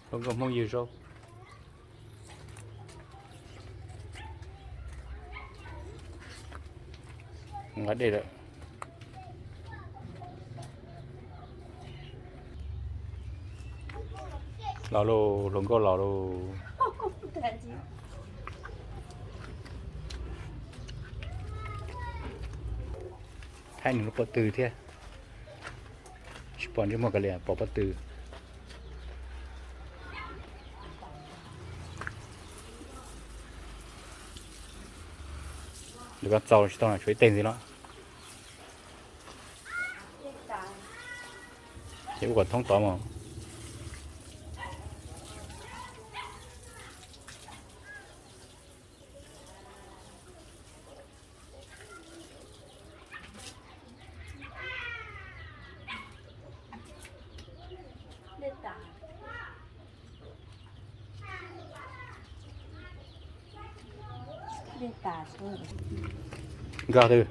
Hluas nkauj Hmoob ywg zaub. Nqa dej lawm. Los lauj, hluas nkauj los lauj. Thaij nws lub pob tw thiab. Tsis pom ntsej muag kav liam, pom pob tw. Lawv koj txaus tsis tau, tshuav ib teg ntxiv los. Ces ua kom thoob tod mas. Nkag twg?